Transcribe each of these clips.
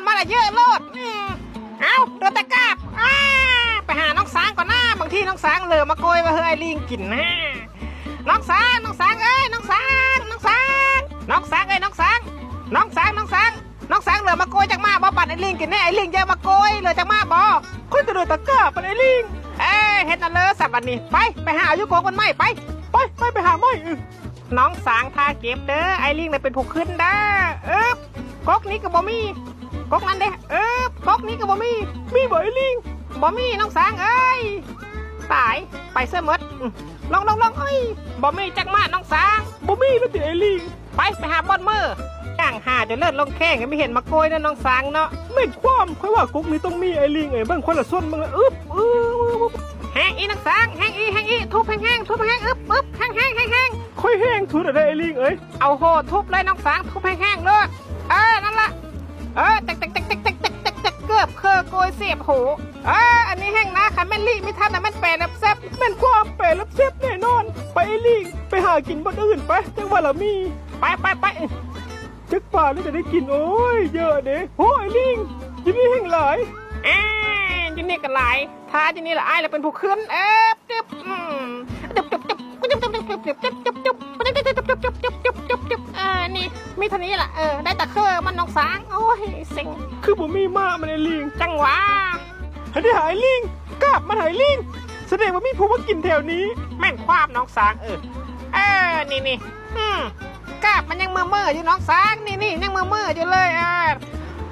ມາລະເຍາະໂລດ. ອືມ ເອົ້າ ເຫຼືອແຕ່ກາບ. ອາ ໄປຫານ້ອງສາງກ່ອນນາ, ບາງທີນ້ອງສາງເຫຼືອມາໂກຍໄວ້ໃຫ້ອ້າຍລີງກິນນາ. ນ້ອງສາງ ນ້ອງສາງເອີຍ ນ້ອງສາງ ນ້ອງສາງ ນ້ອງສາງເອີຍ ນ້ອງສາງ ນ້ອງສາງ ນ້ອງສາງ ນ້ອງສາງເຫຼືອມາໂກຍຈັກມ້າບໍ່? ປັນອ້າຍລີງກິນແດ່, ອ້າຍລີງເຍາະມາໂກຍ, ເຫຼືອຈັກມ້າບໍ່? ຂ້ອຍກະໂດຍຕະກ້າປັນອ້າຍລີງ. ເອີ ເຮັດນັ້ນເລີຍຊະບັດນີ້. ໄປ ໄປຫາເອົາຢູ່ກົກມັນໄມ້ ໄປ ໄປ ໄປ ໄປຫາໄມ້. ອື ນ້ອງສາງຖ້າເກັບເດີ, ອ້າຍລີງນະເປັນຜູ້ຂຶ້ນເດີ. ອຶບ ກົກນີ້ກະບໍ່ມີ, ກົກນັ້ນເດ. ອຶບ ກົກນີ້ກະບໍ່ມີ. ມີບໍ່ອ້າຍລີງ? ບໍ່ມີນ້ອງສາງເອີຍ. ຕາຍ ໄປເສຍໝົດ. ອື ລົງ ລົງ ລົງ. ໂອ້ຍ ບໍ່ມີຈັກມ້ານ້ອງສາງ. ບໍ່ມີແລ້ວຕິອ້າຍລີງ? ໄປ ໄປຫາບ່ອນເມີ. ຍ່າງຫາຈົນເລີດລົງແຂ້ງ ກະມີເຫັນມາໂກຍເນາະນ້ອງສາງເນາະ. ແມ່ນຄວາມ, ຂ້ອຍວ່າກົກນີ້ຕ້ອງມີອ້າຍລີງເອີຍ. ເບິ່ງ ຄົນລະຊົນເບິ່ງ. ອຶບ ອຶບ ແຮງອີກນ້ອງສາງ, ແຮງອີກ ແຮງອີກ. ທຸບແຮງໆ ທຸບແຮງໆ. ອຶບ ອຶບ ແຮງໆ ແຮງໆ. ຂ້ອຍແຮງສຸດແລ້ວເດີອ້າຍລີງເອີຍ. ເອົາໂຫທຸບເລີຍນ້ອງສາງ, ທຸບແຮງໆໂລດ. ເອີ ນັ້ນລະ. ເອີ ແຕກໆໆ ເກືອບເຄີໂກຍເສບໂຫ. ເອີ ອັນນີ້ແຮງນາ, ຄັນແມ່ນລີ້ມີທັນນະແມ່ນແປແລັບແຊັບ. ແມ່ນຄວາມ, ແປແລັບແຊັບແນ່ນອນ. ໄປອ້າຍລີງ ໄປຫາກິນບ່ອນອື່ນໄປ, ຈັ່ງວ່າລະມີ. ໄປ ໄປ ໄປ. ຈັກປານນີ້ຈະໄດ້ກິນ. ໂອ້ຍ ເຍາະເດ. ໂອ້ ອ້າຍລີງ ຢູ່ນີ້ແຮງຫຼາຍ. ແອ ຢູ່ນີ້ກະຫຼາຍ. ຖ້າຢູ່ນີ້ລະ ອ້າຍລະເປັນຜູ້ຂຶ້ນ. ເອີ ຕຶບ ອືມ ຕຶບ ຕຶບ ຕຶບ ຕຶບ ເອີ ນີ້ ມີເທົ່ານີ້ລະ. ເອີ ໄດ້ແຕ່ເຄີມັນນ້ອງສາງ. ໂອ້ຍ ເຊັງ. ຄືບໍ່ມີມ້າມັນອ້າຍລີງ? ຈັ່ງຫວາ. ຫັ້ນເດ ອ້າຍລີງ, ກາບມັນອ້າຍລີງ. ສະແດງວ່າມີຜູ້ມາກິນແຖວນີ້. ແມ່ນຄວາມນ້ອງສາງ. ເອີ ເອີ ນີ້ ນີ້ ອືມ ກາບມັນຍັງເມີ່ໆຢູ່ນ້ອງສາງ. ນີ້ໆ ຍັງເມີ່ໆຢູ່ເລີຍ. ເອີ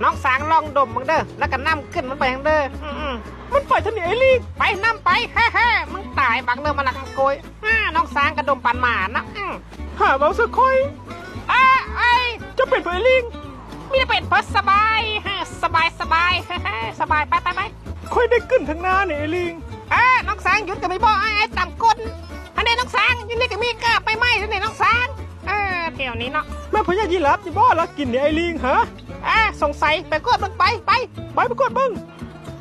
ນ້ອງສາງລອງດົມເບິ່ງເດີ ແລ້ວກະນຳກິ່ນມັນໄປຫັ້ນເດີ. ອືມໆ ມັນໄປທາງນີ້ອ້າຍລີງ. ໄປນຳໄປ. ແຮໆ ມຶງຕາຍບັກເລີຍມາລັກມາໂກຍ. ອາ ນ້ອງສາງກະດົມປານໝານນະ. ອືມ ຫາເວົ້າຊະຂ້ອຍ. ເອີ ເອີຍ ເຈົ້າເປັນເພິ່ນອ້າຍລີງ? ມີແຕ່ເປັນເພິ່ນສະບາຍ. ເອີ ສະບາຍ ສະບາຍ ສະບາຍ. ໄປ ໄປ ໄປ. ຂ້ອຍໄດ້ກິ່ນທາງໜ້ານີ້ອ້າຍລີງ. ເອີ ນ້ອງສາງ ຢຸດກະມີບໍ່? ອ້າຍ ອ້າຍຕຳກົ້ນ. ຫັ້ນເດນ້ອງສາງ ຢູ່ນີ້ກະມີກາບໃໝ່ໆ ເດ້ນ້ອງສາງ. ເອີ ແຖວນີ້ເນາະ. ແມ່ນພະຍາດຢີຣາບນີ້ບໍ່ລັກກິນນີ້ອ້າຍລີງ ຫະ? ເອີ ສົງໄສ. ໄປກວດເບິ່ງ ໄປ ໄປ ໄປ ໄປກວດເບິ່ງ.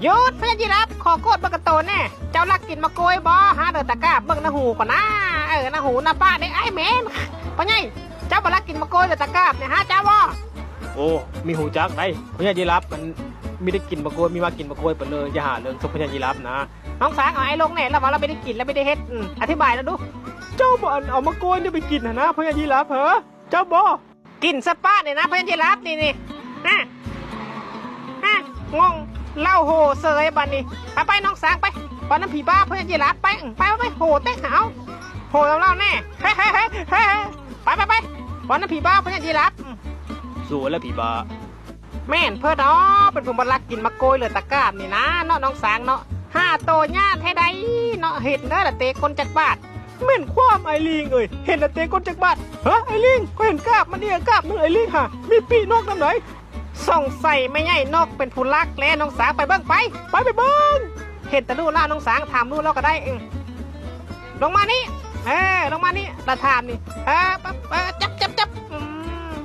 ຢຸດ ພະຍາດຢີຣາບ ຂໍກວດເບິ່ງກະໂຕແນ່. ເຈົ້າລັກກິນໝາກກ້ວຍບໍ່? ຫາເດີຕາກາບເບິ່ງໜ້າຫູກ່ອນນາ. ເອີ ໜ້າຫູໜ້າປາກເດ້. ອ້າຍແມ່ນ ພໍ່ໃຫຍ່ ເຈົ້າບໍ່ລັກກິນໝາກກ້ວຍເດີຕາກາບນີ້ ຫາເຈົ້າບໍ່? ໂອ້ ມີຮູ້ຈັກໃດ໋. ພະຍາດຢີຣາບມັນມີແຕ່ກິນໝາກກ້ວຍ ມີມາກິນໝາກກ້ວຍປະເລີຍ. ຢ່າຫາເລື່ອງສົບພະຍາດຢີຣາບນາ. ນ້ອງສາງ ເອົາອ້າຍລົງແນ່ ລະວ່າລະບໍ່ໄດ້ກິນ ລະບໍ່ໄດ້ເຮັດ. ອືມ ອະທິບາຍລະດູ. ເຈົ້າບໍ່ອັນເອົາໝາກກ້ວຍນີ້ໄປກິນຫັ້ນນາ ພະຍາດຢີຣາບ ເຮີ ເຈົ້າບໍ່? ກິນສະປາດນີ້ນະ ພະຍາດຢີຣາບນີ້ ນີ້ ຮະ ຮະ ງົງ ເລົ່າໂຫເສີຍບາດນີ້. ໄປໆ ນ້ອງສາງ ໄປ ໄປນຳຜີບ້າພະຍາດຢີຣາບ ໄປ ໄປໆ ໂຫເຕະ ເອົາ ໂຫເລົ່າແນ່ ໄປໆໆ ໄປນຳຜີບ້າພະຍາດຢີຣາບ. ສູ້ແລ້ວຜີບ້າ. ແມ່ນເພິ່ນເນາະ ເປັນຜູ້ມາລັກກິນໝາກກ້ວຍເຫຼືອຕາກາບນີ້ນາເນາະ ນ້ອງສາງເນາະ. ຫ້າໂຕຍາກແທ້ໃດເນາະ ເຫັນເດີລະເຕະກົ້ນຈັກບາດ. ແມ່ນຄວາມອ້າຍລີງເອີຍ ເຫັນລະເຕະກົ້ນຈັກບາດ. ເຮີ ອ້າຍລີງ ຂ້ອຍເຫັນກາບມັນອີກ ກາບໜຶ່ງອ້າຍລີງຫາ ມີປີກນົກນຳໃດ. ສົງໄສແມ່ໃຫຍ່ນົກເປັນຜູ້ລັກແລ້ວນ້ອງສາງ ໄປເບິ່ງໄປ ໄປ ໄປເບິ່ງ. ເຫັນແຕ່ລູກລາວ ນ້ອງສາງຖາມລູກລາວກະໄດ້. ອືມ ລົງມານີ້ ເອີ ລົງມານີ້ ລະຖາມນີ້ ເອີ ປັບ ເອີ ຈັບ ຈັບ ຈັບ ອືມ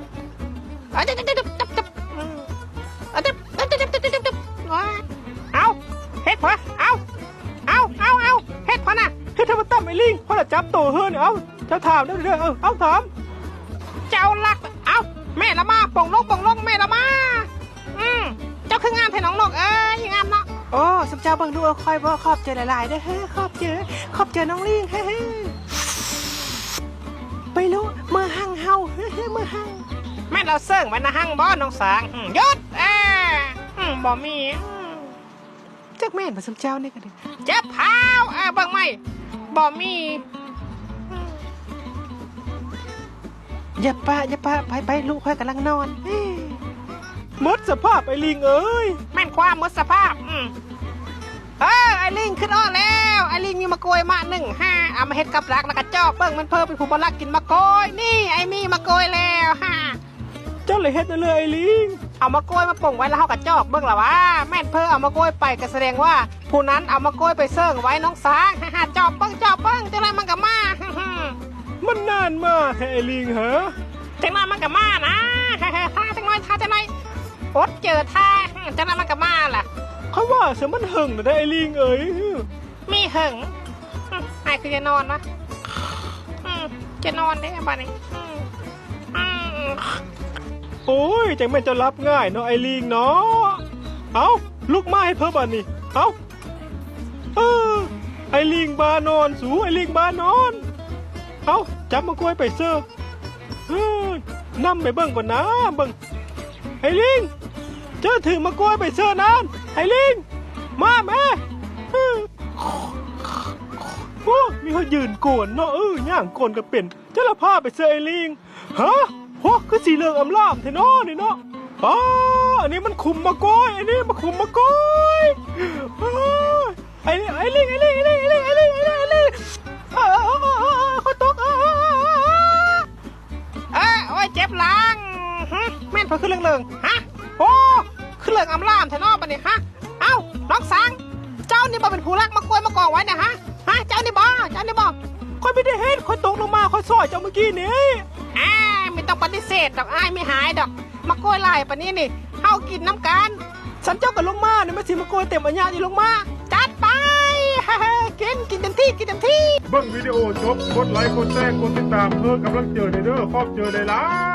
ເອີ ຈັບ ຈັບ ຈັບ ອືມ ເອີ ຈັບ ຈັບ ຈັບ ຈັບ ເອົາ ເຮັດເພິ່ນ ເອົາ ເອົາ ເອົາ ເອົາ ເຮັດເພິ່ນນະ ເຮັດໃຫ້ມັນຕຳໄອ້ລີງ ເພິ່ນລະຈັບໂຕເຮີນີ້. ເອົາ ເຈົ້າຖາມເດີ ເອີ ເອົາຖາມ ເຈົ້າລັກ ເອົາ ແມ່ລະມາ ປົງລົງ ປົງລົງ ແມ່ລະມາ. ອືມ ເຈົ້າຄືງາມແທ້ນ້ອງນົກເອີຍ ງາມເນາະ. ໂອ້ ຊຸມເຈົ້າເບິ່ງລູກຂ້ອຍບໍ່ ຂອບໃຈຫຼາຍໆເດີ ເຮີ ຂອບໃຈ ຂອບໃຈນ້ອງລີງ ເຮີ ເຮີ. ໄປລູກ ເມືອຮັ່ງເຮົາ ເຮີ ເຮີ ເມືອຮັ່ງ. ແມ່ນລາວເຊິ່ງໄວ້ນະຮັ່ງບໍ່ນ້ອງສາງ? ຫືມ ຢຸດ ເອີ ຫືມ ບໍ່ມີ ຫືມ. ຈັກແມ່ນບໍ່ຊຸມເຈົ້ານີ້ກະດີ ເຈັບພາວ ເອີ ເບິ່ງໃໝ່ ບໍ່ມີ. ຢ່າປະ ຢ່າປະ ໄປ ໄປ ລູກຂ້ອຍກຳລັງນອນ. ເອີ ໝົດສະພາບອ້າຍລີງເອີຍ. ແມ່ນຄວາມໝົດສະພາບ. ອືມ ເອີ ອ້າຍລີງ ຄຶດອອກແລ້ວ ອ້າຍລີງມີໝາກກ້ວຍມາໜຶ່ງ ຫາ ເອົາມາເຮັດກັບດັກ ລະກະຈອບເບິ່ງ ແມ່ນເພິ່ນເປັນຜູ້ບໍ່ລັກກິນໝາກກ້ວຍ. ນີ້ ອ້າຍມີໝາກກ້ວຍແລ້ວ ຫາ. ເຈົ້າລະເຮັດແນວເລີຍອ້າຍລີງ. ເອົາໝາກກ້ວຍມາປົງໄວ້ລະເຮົາກະຈອບເບິ່ງລະວ່າ ແມ່ນເພິ່ນເອົາໝາກກ້ວຍໄປ ກະສະແດງວ່າຜູ້ນັ້ນເອົາໝາກກ້ວຍໄປເຊິ່ງໄວ້ນ້ອງສາງ. ຫາ ຈອບເບິ່ງ ຈອບເບິ່ງ ຈັກໜ້ອຍມັນກະມາ. ມັນນານມາແທ້ອ້າຍລີງເຮີ. ຈັກໜ້ອຍມັນກະມານະ ຖ້າຈັກໜ້ອຍ ຖ້າຈັກໜ້ອຍ ອົດເຈີທ່າ ຈັກໜ້ອຍມັນກະມາລະ. ຂ້ອຍວ່າຊະມັນເຫິງລະໄດ໋ອ້າຍລີງເອີຍ. ມີເຫິງ ອືມ ອ້າຍຄືຈະນອນວະ ອືມ ຈະນອນເດ້ບາດນີ້ ອືມ ອືມ. ໂອ້ຍ ຈັ່ງແມ່ນເຈົ້າຫຼັບງ່າຍເນາະ ໄອ້ລິງເນາະ. ເອົ້າ ລຸກມາເຮັດເພີບາດນີ້. ເອົ້າ ເອີ ໄອ້ລິງບານອນ ສູ ໄອ້ລິງບານອນ. ເອົ້າ ຈັບໝາກກ້ວຍໄປເຊີ. ເອີ ນຳໄປເບິ່ງກ່ອນນາ ເບິ່ງ. ໄອ້ລິງ ເຈົ້າຖືໝາກກ້ວຍໄປເຊີນັ້ນ. ໄອ້ລິງ ມາແມ້. ເອີ ໂອ້ ມີເຮົາຢືນກວນເນາະ. ເອີ ຍ່າງກວນກໍເປັນ. ເຈົ້າລະພາໄປເຊີໄອ້ລິງ. ຮະ ໂຫ ຄືສີເຫຼືອງອຳລາມແທ້ເນາະນີ້ເນາະ. ອໍ ອັນນີ້ມັນຂຸມໝາກກ້ວຍ ອັນນີ້ມັນຂຸມໝາກກ້ວຍ. ໂອ້ຍ ໄອ້ ໄອ້ລິງ ໄອ້ລິງ ໄອ້ລິງ ໄອ້ລິງ ໄອ້ລິງ ໄອ້ລິງ ໄອ້ລິງ. ເອີ ເອີ ຂ້ອຍຕົກ. ເອີ ເອີ ໂອ້ຍ ເຈັບຫຼັງ. ຫຶ ແມ່ນ ເພິ່ນຄືເຫຼືອງໆ ຫະ ໂອ້ ຄືເຫຼືອງອຳລາມແທ້ເນາະບັດນີ້ ຫະ. ເອົ້າ ນ້ອງສັງ ເຈົ້ານີ້ບໍ່ເປັນຜູ້ລັກໝາກກ້ວຍມາກອງໄວ້ນະ ຫະ ຫະ ເຈົ້ານີ້ບໍ່ ເຈົ້ານີ້ບໍ່? ຂ້ອຍບໍ່ໄດ້ເຮັດ ຂ້ອຍຕົກລົງມາ ຂ້ອຍຊ່ອຍເຈົ້າມື້ກີ້ນີ້. ອາ ບໍ່ຕ້ອງປະຕິເສດດອກ ອ້າຍບໍ່ຫາຍດອກ ໝາກກ້ວຍຫຼາຍປານນີ້ນີ້ ເຮົາກິນນຳກັນ. ສັນເຈົ້າກໍລົງມານີ້ ມາຊິໝາກກ້ວຍເຕັມອາຍະນີ້ ລົງມາ. ຈັດໄປ ກິນ ກິນເຕັມທີ່ ກິນເຕັມທີ່. ເບິ່ງວິດີໂອຈົບ ກົດໄລ ກົດແຊ ກົດຕິດຕາມເພື່ອກຳລັງໃຈແດ່ເດີ້ ຂອບໃຈຫຼາຍໆ.